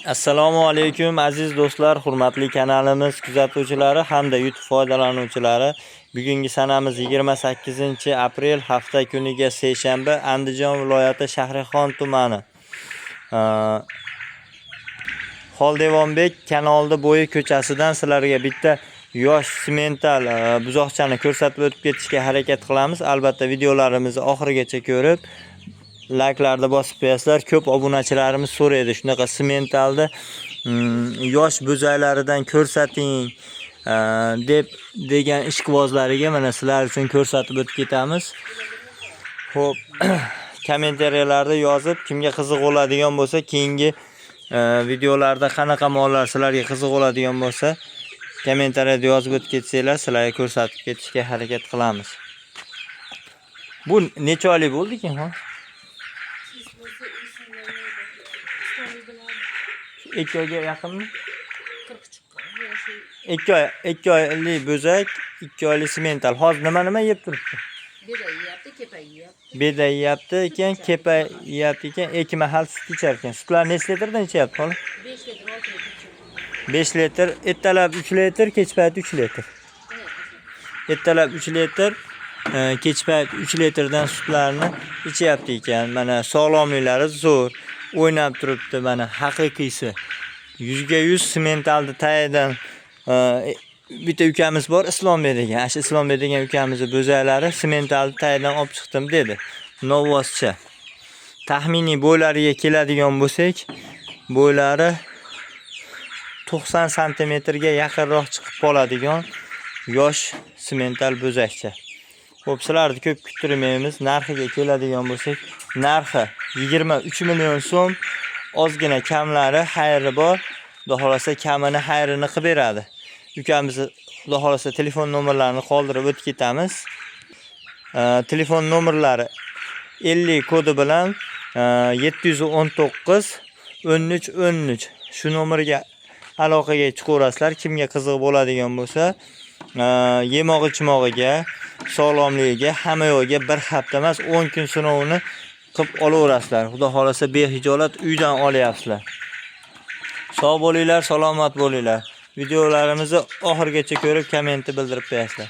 Assalomu alaykum, aziz do'stlar, hurmatli kanalimiz kuzatuvchilari hamda YouTube foydalanuvchilari. Bugungi sanamiz 28-aprel, hafta kuniga seshanba, Andijon viloyati Shahrixon tumani, Xoldevonbek kanaldi bo'yi ko'chasidan sizlarga bitta yosh simental buzoqchani ko'rsatib o'tib ketishga harakat qilamiz. Albatta, videolarimizni oxirigacha ko'rib, layklarni bosib qo'yasizlar. Ko'p obunachilarimiz so'raydi, shunaqa simentalni yosh bo'zaklaridan ko'rsating deb degan ishqibozlariga mana sizlar uchun ko'rsatib o'tib ketamiz. Xo'p, kommentariyalarda yozib, kimga qiziq bo'ladigan bo'lsa, keyingi videolarda qanaqa mollar sizlarga qiziq bo'ladigan bo'lsa, kommentariyada yozib o'tib ketsanglar, sizlarga ko'rsatib ketishga harakat qilamiz. Bu necha oylik bo'ldi ekan, ha? Bo'lsa, esimda. Islomli bilan. 2 oyga yaqinmi? 40 chiqqan. Shu. 2 oy, 2 oylik bo'zak, 2 oylik simental. Hozir nima nima yeb turibdi? Beda yeyapti, kepak yeyapti. Beda yeyapti ekan, kepa yeyapti ekan, ikki mahal sut ichar ekan. Sutlar necha litrdan ichyapti, xola? 5 litr, 6 litr ichadi. 5 litr, ertalab 3 litr, kech payt 3 litr. Ertalab 3 litr, kech payt 3 litrdan sutlarni ichyapti ekan. Mana, sog'lomliklari zo'r. O'ynab turibdi, mana, haqiqiysi. 100% simentalni tagidan bitta ukamiz bor, Islombek degan. Ana shu Islombek degan ukamizni bo'zaklari, simentalni tagidan olib chiqdim dedi. Novvoscha. Taxminiy bo'ylariga keladigan bo'lsak, bo'ylari 90 santimetrga yaqinroq chiqib qoladigan yosh simental bo'zakcha. Xo'p, sizlarni ko'p kuttirmaymiz. Narxiga keladigan bo'lsak, narxi 23 million so'm. Ozgina kamlari xayri bor. Xudo xolasa, kamini xayrini qilib beradi. Ukamizni, Xudo xolasa, telefon nomerlarini qoldirib o'tib ketamiz. Telefon nomerlari 50 kodi bilan 719 13 13. Shu nomerga aloqaga chiqaverasizlar. Kimga qiziq bo'ladigan bo'lsa, yemoq ichmog'iga, sog'lomligiga, hamma yo'g'iga bir hafta emas, 10 kun sinovini qilib olaverasizlar. Xudo xolasa, behijolat uydan olyapsizlar. Sog' bo'linglar, salomat bo'linglar. Videolarimizni oxirigacha ko'rib, kommentni bildirib qo'yasizlar.